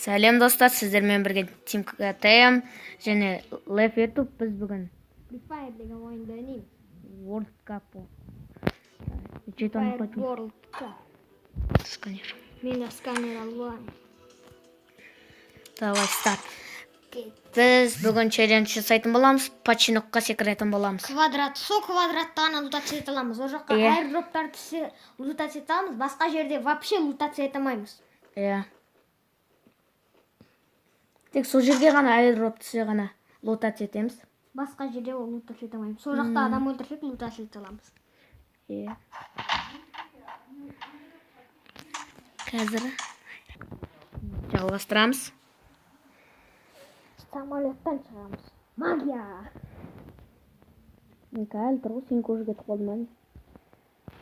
Сәлем достар, сіздермен бірге Team KTM және Лев YouTube. Біз бүгін Free Fire деген ойынды ойнаймыз. World Cup жетон Fire қойтын World Cup. Сканер. Мен де сканер алып алайын. Давай, старт. Кет. Біз бүгін челлендж жасайтын боламыз, починокқа секіретін боламыз. Квадрат, сол квадратты ғана лутаться ете аламыз. Ол жаққа Иә. Аирдроптар түссе лутаться ете аламыз, басқа жерде вообще лутаться ете алмаймыз. Иә. Тек сол жерге ғана аирдроп түссе ғана лутать етеміз. Басқа жерде ол лутаться ете алмаймыз. Сол жақта адам өлтірсек лутаться ете аламыз. Иә. Қазір жалғастырамыз. Самолеттан шығамыз. Магия. Менікі әлі тұр ғой, сенікі уже кетіп қалды ма?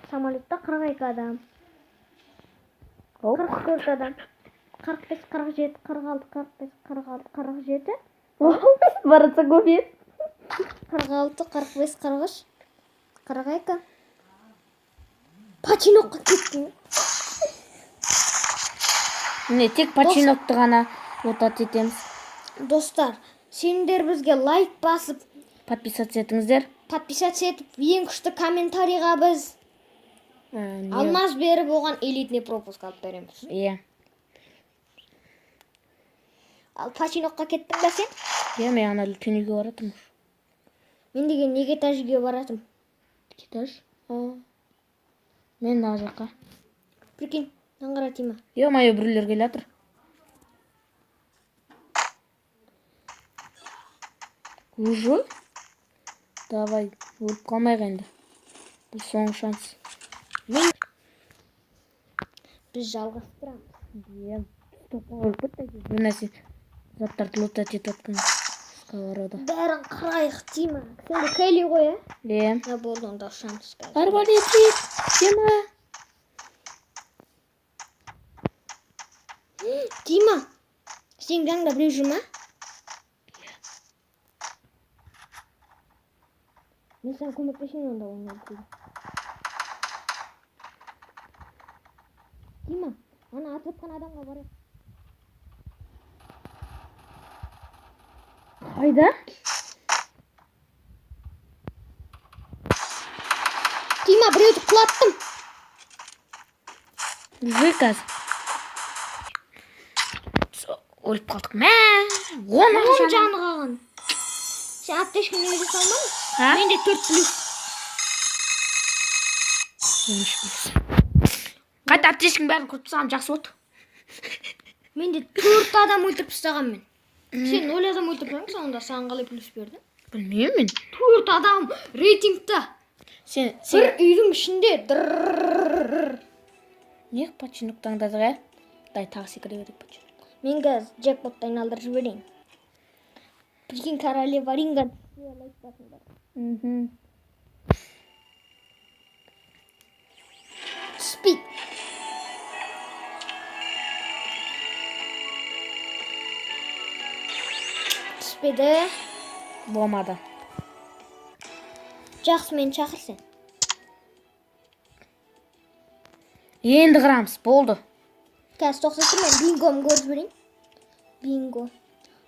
Самолетта 42 адам. Оп. 44 адам. 45, 47, 46, 45, 46, 47. Баратса көбейеді. 46, 45, 43, 42. Починокқа кеттім. Міне, тек починокты ғана лутать етеміз. Достар, сендер бізге лайк басып, Подписаться етіңіздер. Подписаться етіп, ең күшті комментарийға біз Не- алмаз беріп, оған элитный пропуск алып береміз. Иә. Ал починокқа кеттің ба сен? Иә, мен ана үлкен үйге баратырмын. Мен деген неге этаж үйге баратырмын? Этаж? Мен мына жаққа. Прикинь, мынаны қара, Тима. Е-мое, біреулер келе жатыр. Уже? Давай, өліп қалмайық енді. Бұл соңғы шанс. Мен біз жалғастырамыз. Иә, стопқа өліп кетті әйтеуір. Бір нәрсе заттарды лутать етіп жатқан сковорода. Бәрін қырайық, Тима. Сенде Келли ғой, ә? Иә. Ja, болды онда шанс қазір. Арбалетик, Тима. Тима, сенің жаныңда біреу жүр ма? Мен саған көмектесейін онда оны өлтіруге. Тима, ана атып жатқан адамға барайық. Қайда? Тима, біреуді құлаттым. Жүр қазір. Өліп қалдық. Мә, он ақ Он жаны. жаны қалған. Сен аптечканы неге салмадың? А? Менде 4 плюс. 13 плюс. Қайта аптечканың бәрін құртып тастағаным жақсы болды. Менде 4 адам өлтіріп тастаған мен. Сен 0 адам өлтіріп тастағансың, онда саған қалай плюс берді? Білмеймін мен. 4 адам рейтингта. Сен, Бір сен үйдің ішінде дыррррррр. не починок таңдадық, ә? Дай тағы секіре берейік починок. Мен қазір джекпотты айналдырып жіберейін. Прикинь, королева ринга. Лайк басыңдар. Мхм. Түспейді. Түспеді. Болмады. Жақсы, мені шақыр сен. Енді қырамыз, болды. Қазір тоқтай тұр, мен бингомды көріп жіберейін. Бинго.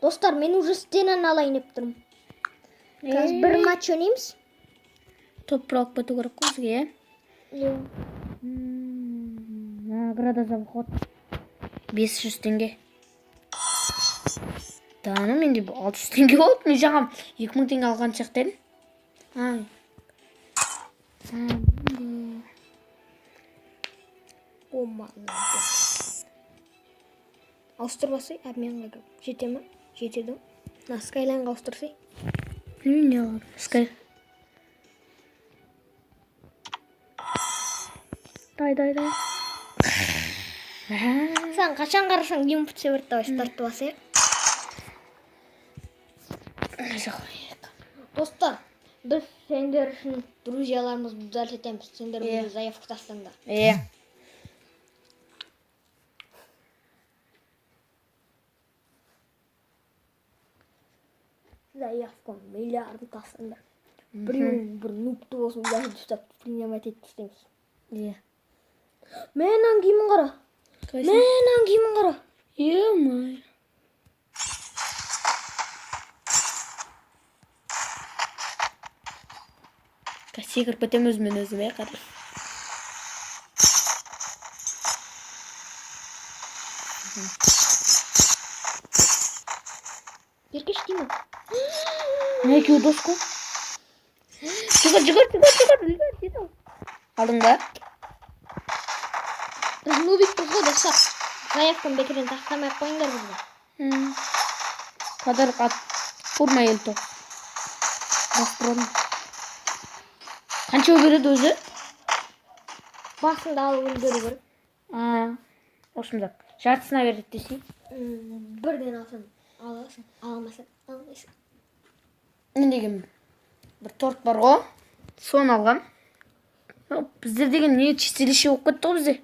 Достар, мен уже стенаны алайын деп тұрмын. Қазір бір матч ойнаймыз. Топ бір алып кету керек қой бізге, иә? Иә. Награда за вход. 500 теңге. Да, ну менде 600 теңге болды. Мен жаңа 2000 теңге алған сияқты едім. Ай. Бинго. О, молодец. Ауыстырбасай, обменға кіріп. Жете ма? Жетеді ғой. Мына Скайлайнға ауыстырсай. Білмеймін не алады. Скай. Дай, дай, дай. Сен қашан қарасаң гейм бітсе берді, давай стартты басайық. Достар, біз сендер үшін друзьяларымызды удалить етеміз. Сендер Иә. бізге заявка тастаңдар. Иә. Заявка миллиардын тастаңдар. Біреуің бір нубты болсын удалить ұстап принимать етіп тастаймыз. Иә. Мә, мынаның киімін қара. Қайсы? Мә, мынаның киімін қара. Е-мое. Секіріп кетемін өзімен өзім, е, қара. Еркеш, Дима. Мына екеуі дос қой. Жүгір, жүгір, жүгір, жүгір, үлгер, жет ал. Алдың ба? Біз нубикпіз ғой, достар. Заявканы бекерден тастамай ақ қойыңдар бізге. Подарок от Фурма Эльто. Газпром. Қанша береді өзі? Басында алып үлгеру керек. А, осында. Жартысына береді десей. Бірден алсаң аласың, ала алмасаң алмайсың. Не деген бір торт бар ғой. Соны алғам. Біздер деген не чистилище болып кетті ғой бізде.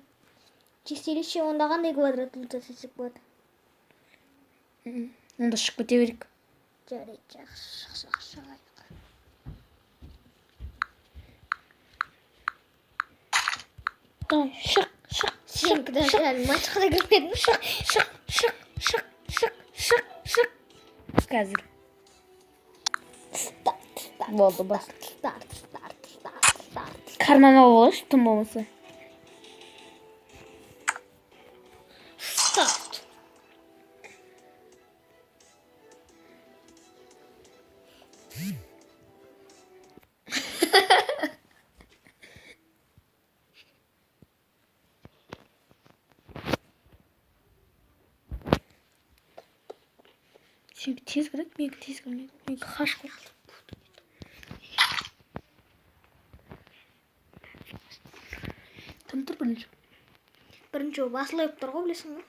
Чистилище онда қандай квадрат жасасақ болады? Онда шығып кете берейік. Жарайды, жақсы, жақсы, шығайық. Давай, шық, шық, Сенікі даже әлі матчқа да кірмедің. шық, шық, шық, шық, шық, шық, шық. Қазір. Старт, старт, Болды, бас. старт, старт, старт, старт. Карман алып алайыншы, тым болмаса. Старт. Сенікі тез кіреді, менікі тез кірмейді. Менікі хаш қой. Кім тұр бірінші? Бірінші болып асылайып тұр ғой, білесің ғой.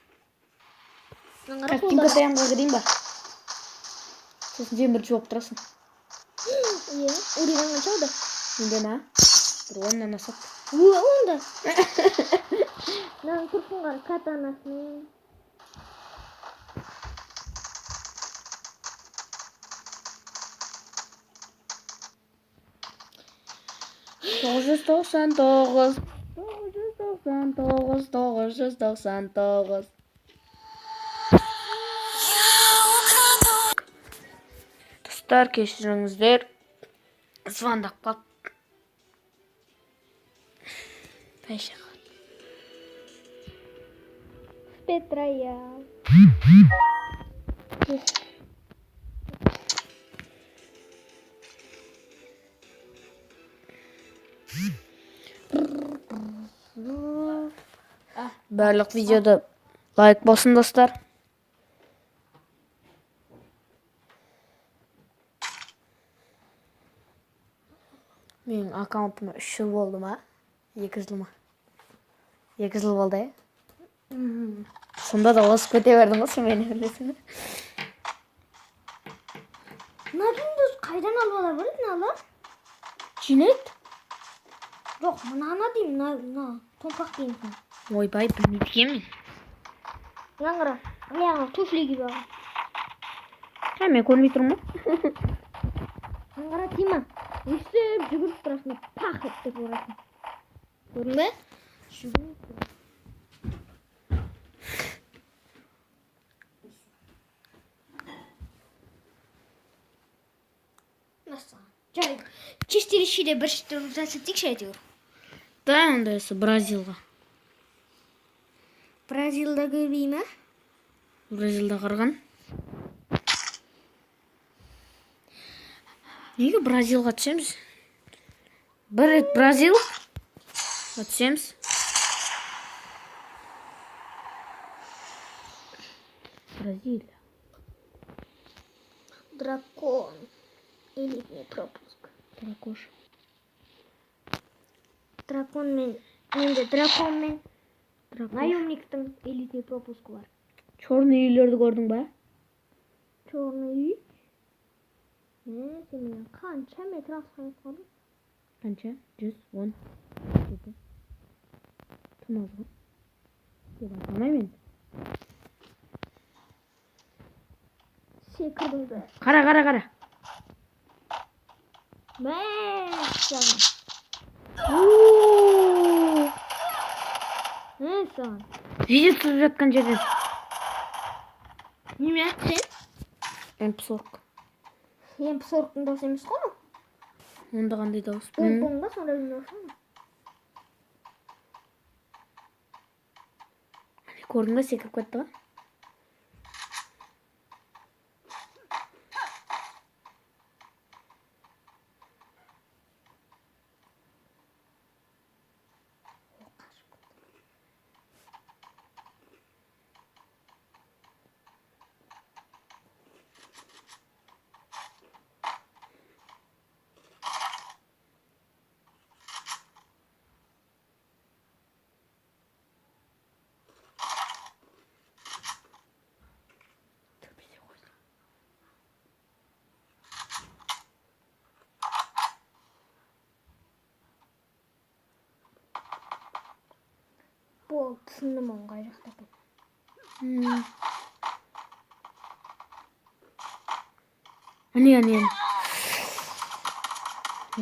Мынаны қара, Как қолдары. Пинкотаймға кірейін ба? Сосын сен бірінші болып тұрасың. Иә, уровень қанша болды? Менде ма? Бір 10-нан асады. Ө, онда. Мынаның тұрсын қара, катанасымен. 999, 999, 999. Достар, кешіріңіздер. Звондап қалды. Пәйше. Петроял. Барлық видеода лайк басын, достар. Менің аккаунтыма 3 жыл болды ма? 2 жыл ма? 2 жыл болды, иә? Сонда да озып кете бердің ғой сен мені, білесің бе? Мына кімді қайдан алып ала береді мынаны? Жинайды. Жоқ, мынаны деймін, мына, мына томпақ деймін. Ойбай, білмейді екенмін. Мынаны қара, аяғына туфли киіп алған. Ә, мен көрмей тұрмын ғой. Мынаны қара, Тима. Өйстіп жүгіріп тұрасың да пах етіп ұрасың. Көрдің бе? Жүгіріп тұрасың. Мәссаған. Жарайды. Чистилищеде бір жасатайықшы әйтеуір. Да, ондайсы Бразилға. Бразилда көрмей ме? Бразилда қарған. Неге Бразилға түсеміз? Бір рет Бразил түсеміз. Бразилия. Дракон. Элитный пропуск. Дракош. Дракон мен менде дракон мен Дракош. наемниктің элитный пропускі бар. Черный үйлерді көрдің ба? Черный үй. Е, сен менен қанша метр алысқа кетіп қалдың? Қанша? 110. Жеті. Тым аз ғой. Деп айта алмаймын енді. Секірдің бе? Қара, қара, қара. Мәссаған. Мәссаған. Видео түсіріп жатқан жерден. Неме аттың сен? М40. М40-тың дауысы емес қой анау. Онда қандай дауыс? Бум ба, сондай бір дауыс қой. Көрдің бе, секіріп кетті ғой. Болды, түсіндім оның қай жақта екенін. Әне, әне, әне.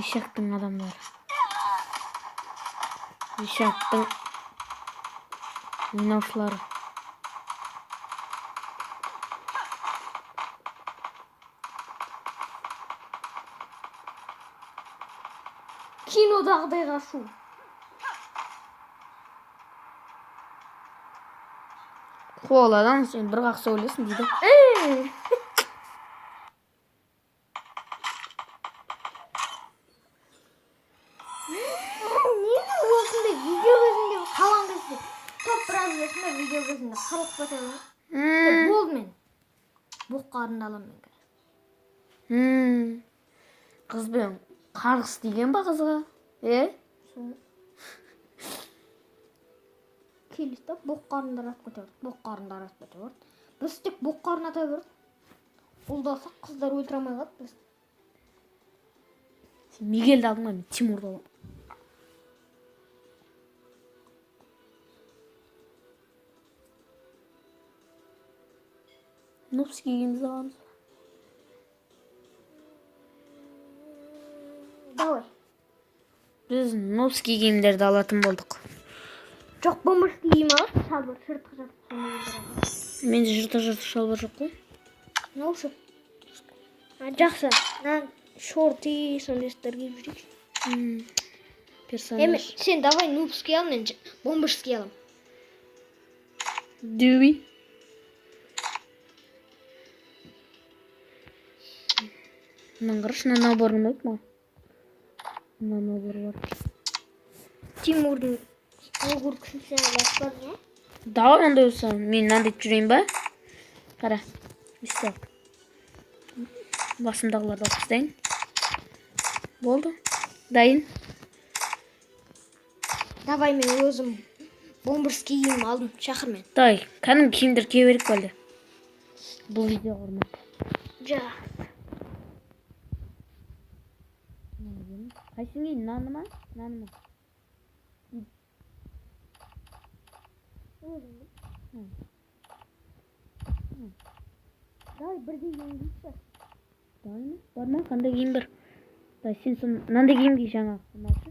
Ишактың адамдары. Ишактың ойнаушылары. Кинодағыдай қашу. Қуаладан сен бір қақса өлесің дейді. Неге осындай видео кезінде қалған кезде топ біраз осындай видео кезінде қырылып кетеді ғой. Болды, мен боқ қарынды аламын мен қазір. Қызбен қарғыс деген ба қызға? Е? Сол. Келеді да боқ қарындар атып кете берді, боқ қарындар атып кете берді. Біз тек боқ қарын ата бердік. Ұлдасақ, қыздар өлтіре алмай қалды біз. Сен Мигельді алдың ба? Мен Тимурды аламын. Нубский киімімізді аламыз. Давай. Біз нубский киімдерді алатын болдық. Жоқ, бомбашский киім алайық, шалбар, жыртық жыртық сондай киімдер алайық. Менде жыртық жыртық шалбар жоқ қой. Мынау ше? А, жақсы. Мына шорты сондай заттар киіп жүрейікші. Персонаж. Эми, сен давай нубский ал, мен бомбашский аламын. Дюи. Мынаны қарашы, мына набор ұнайды маған. Мына набор бар. Тимурдың огуркасын сен алып иә? Давай ондай болса, мен мынандай жүрейін ба? Қара, өйстіп. Басымдағыларды алып тастайын. Болды. Дайын. Давай, мен өзім бомбашский киім алдым, шақыр мен. Давай, кәдімгі киімдер кие берейік пе әлде? Бұл видеоға арнап. Жақсы. Қайсысын киейін? Мынаны ма? Мынаны ма? Өзің біл. Давай бірдей киім киейікші. Давай ма? Бар ма? Қандай киім бар? Давай, сен сон мынандай киім ки жаңағы. Мынау ше?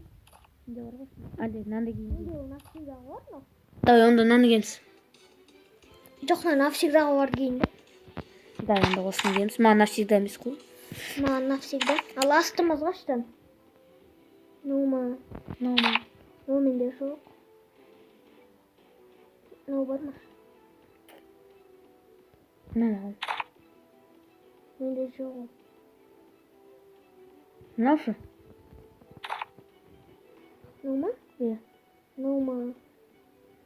Сенде бар ғой. Әлде мынандай киім ки. Менде ол навсегда бар мынау. Давай, онда мынаны киеміз. Жоқ, мына навсегда бар киейін да. Давай, онда осыны киеміз. Маған навсегда емес қой. Маған навсегда. Ал астымызға штан. Ну ма? Мынау ма? Ол менде жоқ. Мынау бар ма? Мынаны ал. Менде жоқ ол. Мынау ше? Мынау ма? Иә. Мынау ма?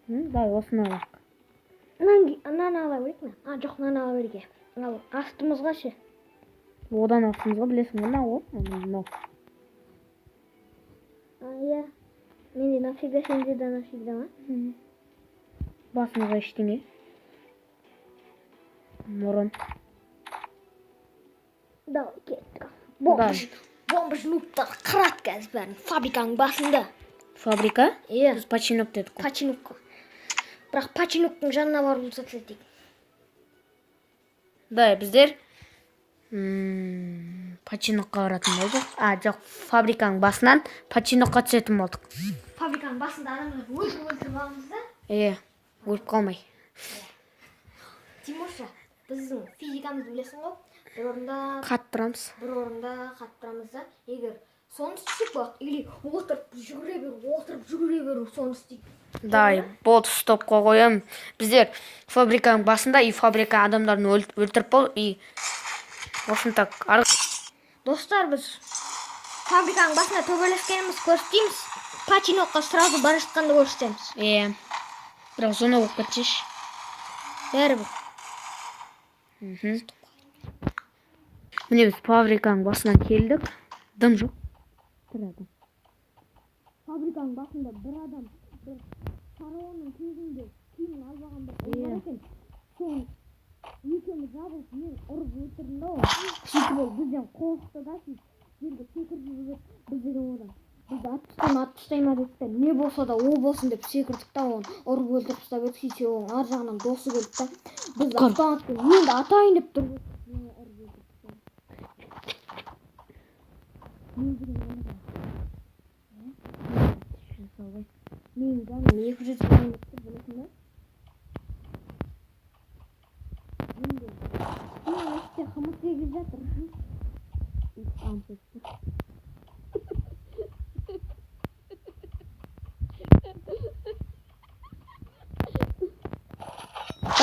Давай, осыны алайық. Мынаны ала берейік мына. А, жоқ, мынаны ала берейік. Ал астымызға ше? Одан астымызға білесің ғой, мынау ғой. Мынау. А, иә. Менде навсегда, сенде де навсегда ма? Басымызға ештеңе. Мұрын. Давай, кеттік. Бомбаш, бомбаш нубтар қырады қазір бәрін. Фабриканың басында. Фабрика? Иә. Біз починок дедік қой. Починок. Бірақ починоктың жанына барып ұлсақ етейік. Давай, біздер починокқа баратын болдық. А, жоқ, фабриканың басынан починокқа түсетін болдық. Фабриканың басында адамдар өлтіріп өлтіріп аламыз да. Е, өліп қалмай. Тимурша, Біздің физикамызды білесің ғой. Бір орында Қатып тұрамыз. бір орында қатып тұрамыз да, егер соны істесек болады, или отырып жүгіре беру, отырып жүгіре беру, соны істейік. Дай, болды, стопқа қоямын. Біздер фабриканың басында и фабрика адамдарын өлтіріп бол и в общем так. Достар, біз фабриканың басында төбелескеніміз көрсетейміз. Починокқа сразу бара жатқанды көрсетеміз. Е, бірақ зона болып кетсеші. Бәрібір. Мхм. Міне, біз фабриканың басынан келдік. Дым жоқ. Бір адам. Фабриканың басында бір адам, бір фараонның кезінде киімін алып алған бір ұл бар екен. Соны екеуміз жабылып, мен ұрып өлтірдім да оны. Сөйтіп ол бізден қорықты да, сөйтіп жерге секіріп жүріп, біз деген одан бізді атып тастай ма, атып тастай ма дедік та, не болса да о болсын деп секірдік та, оны ұрып өлтіріп тастап едік. Сөйтсе, оның ар жағынан досы келді да, бізді Құтқар. автоматпен енді атайын деп тұр ғой. Мен ұрып өлтіріп тастадым. Мен деген ана менің жаным 200 грамм деп тұр, білесің ба? Енді менің іште қымыз егіп жатыр. Ант етті.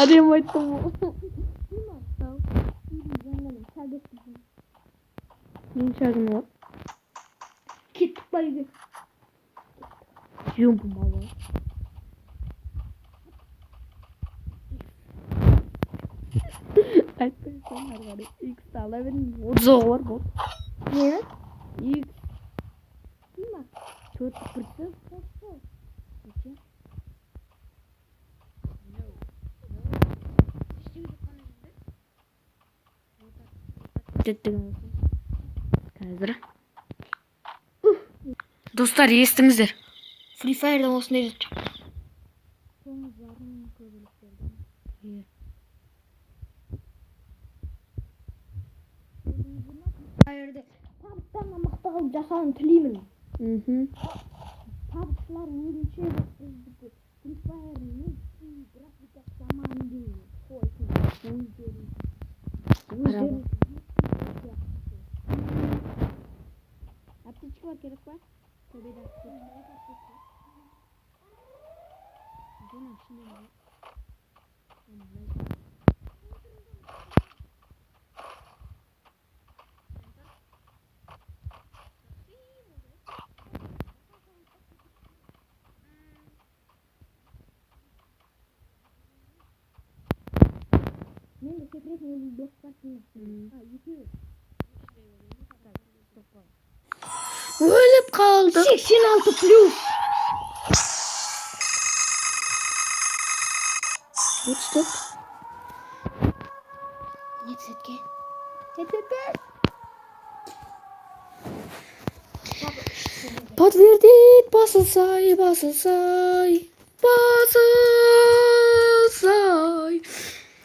Әдемі айттым ғой. Үйдің жанынан шаг естідім. Менің шагым бар. Кеттік па үйге? Юмпым алып. Айтпайсың ары қарай. Иксті ала бердім. 30 оғы бар болды. Не? Икс Дима, төрт бірсі. қосшы. Деген қазір. Достар, естіңіздер. Free Fire'дан осындай зат шықты. 9,5 көбелек берді. Иә. Fire'ды табыттан мықты қылып жасауын тілеймін. Табытшылар өзінше біздікі Free Fire графикасы жаман деймін. Қойсын өздері. Өздері. Аптечка бар керек па? Төбеде аптечка. Зонаның ішінде ме? Менде секретный дос бар. А, екеуі. Өліп қалдық. 86 плюс. 34. Не цветке? Тет. Подтвердить, басылсай, басылсай, басылсай.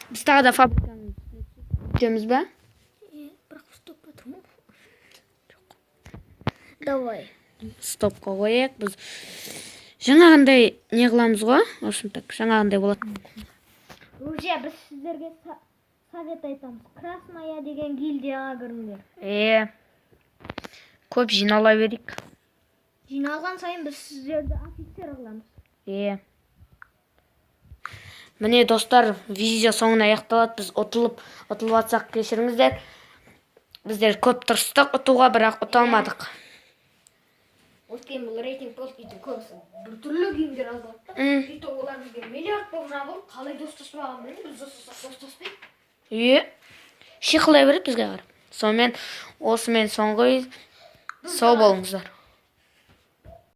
Біз тағы да фабриканың үстіне түсіп ба? Бірақ стоп отырмын. Давай. Стопқа қояйық. Біз жаңағындай не қыламыз ғой? В общем так, жаңағындай болады. Друзья, біз сіздерге совет айтамыз. Красная деген гильдияға кіріңдер. Е, көп жинала берейік. Жиналған сайын біз сіздерді офицер қыламыз. Е. Міне, достар, видео соңына аяқталады. Біз ұтылып жатсақ, кешіріңіздер. Біздер көп тырыстық ұтуға, бірақ ұта алмадық. Өткен бұл рейтинг болды, өйтіп көбісі біртүрлі киімдер алып алды да. Сөйтіп олар бізге миллиард болып жабылып, қалай достаспағанын білмеймін, біз достассақ достаспайды. Е, шиқылдай береді бізге қарап. Сонымен, осымен соңғы. Сау болыңыздар.